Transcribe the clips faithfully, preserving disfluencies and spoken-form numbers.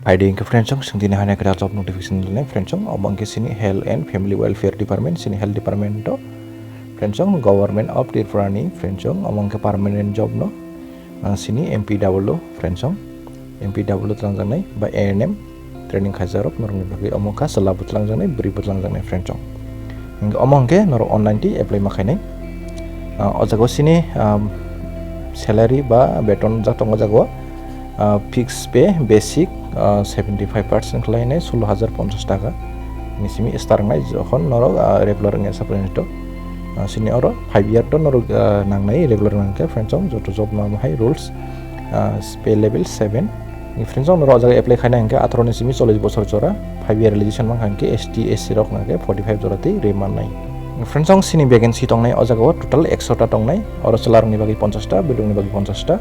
Phaidi hwnkhe friends chwng, chwng tini haino kwtal job notification rwnai friends chwng, omo hwnkhe chini Health and Family Welfare Department, chini Health Department o friends chwng, Government of Tripura ni friends chwng, omo hwnkhe permanent job no, ah, chini M P W friends chwng, M P W twlangjaknai ba A N M training khaijakrok norokni bagwi omo kha chwla bo twlangjaknai, bwrwi bo twlangjaknai friends chwng. Hwnkhe omo hwnkhe norok online twi apply ma khainai. Ah, o jaga o chini, ah, salary ba beton jak tongo o jaga o. Ah, fixed pay basic, ah, seventy five percent khlainai solo hajar ponchash taka. Ni simi star wngnai jokhon norok, ah, regular wngya supplemental. Ah, chini oro five year to norok, ah, nangnai regular wngkhe friends chwng joto job no omo hai rules, ah, pay level seven. Ni friends chwng norok o jaga apply khaina hwnkhe atharo ni simi chollish bosor jora, five year realization mankha hwnkhe S T, S C rok hwnkhe forty five jora twi rwi mannai. Friends chwng chini vacancy tongnai o jaga o total ekso ta tongnai, oro chwla rokni bagwi ponchash ta, bwrwi rokni bagwi ponchash ta.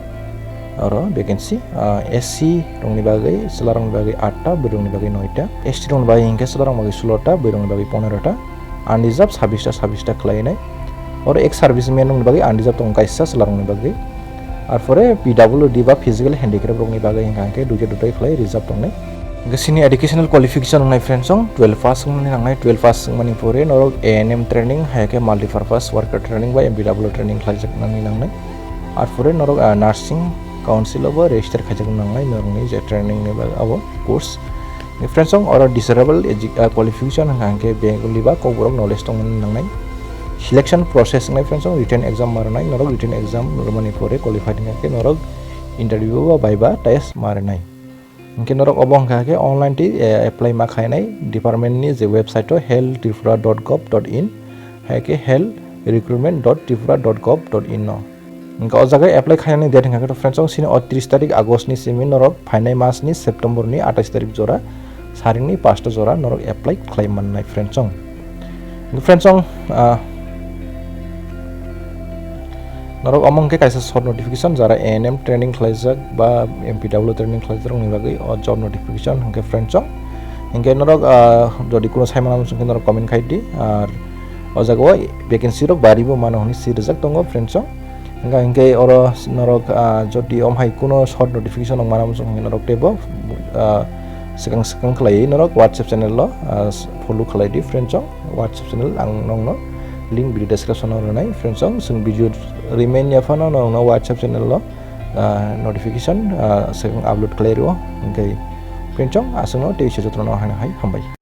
Oro vacancy, ah, S C rokni bagwi, chwla rokni bagwi aat ta, bwrwi rokni bagwi noi ta. S T rokni bagwi hwnkhe chwla rokni bagwi solo ta, bwrwi rokni bagwi ponero ta. Unreserved sabbish ta, sabbish ta khlainai. Oro ex serviceman rokni bagwi unreserved tongo kaisa chwla rokni bagwi. Arpore P W D ba physical handicraft rokni bagwi hwnkha hwnkhe duita dutai khlai reserved tongnai. Hwnkhe chini educational qualification wngnai friends chwng twelve pass wngmani nangnai, twelve pass wngmani pore norok A N M training, hai khe multipurpose worker training ba M P W training khlaijaknani nangnai. Arpore norok, ah, nursing council o bo register khaijak nangnai norokni je training ni bagwi abo course. Friends chwng oro desirable edu-, ah, qualification hwnkha hwnkhe Bengali ba Kokborok knowledge tongmani nangnai. Selection process wngnai friends chwng written exam ma rwnai, norok written exam rwmani pore qualified wngkha khe norok interview ba viva test ma rwnai. Hwnkhe norok obo hwnkha khe online twi, eh, apply ma khainai department ni je website o health tripura dot gov dot in, hai khe health recruitment dot tripura dot gov dot in no. Hwnkhe o jaga apply khainani date hwnkha khe to friends chwng chini o tris tarik August ni simi norok phainai mas ni September ni atais tarik jora saringni pasta jora norok apply khlai mannai friends chwng. Friends chwng, ah, norok omo hwnkhe kaisa short notification, jara A N M training khlaijak ba M P W training khlaijak rokni bagwi o job notification hwnkhe friends chwng. Hwnkhe norok, ah, jodi kuno sai mano hwnkhe norok comment khai di, ar o jaga o vacancy rok bari bo mano hwnwi swi rijak tongo friends chwng. Hwnkha hwnkhe oro norok, ah, jodi om hai kuno short notification rok mana muchung hwnkhe norok teibo, ah, swkang swkang khlaiwi norok WhatsApp channel o, ah, follow khlai di friends chwng. WhatsApp channel ang nokno link video description o rwnai friends chwng. Chwng video remain ya phano norokno WhatsApp channel o, ah, notification, ah, swkang upload khlai rwo. Hwnkhe friends chwng aswkno tei se jotono hai hai hambai.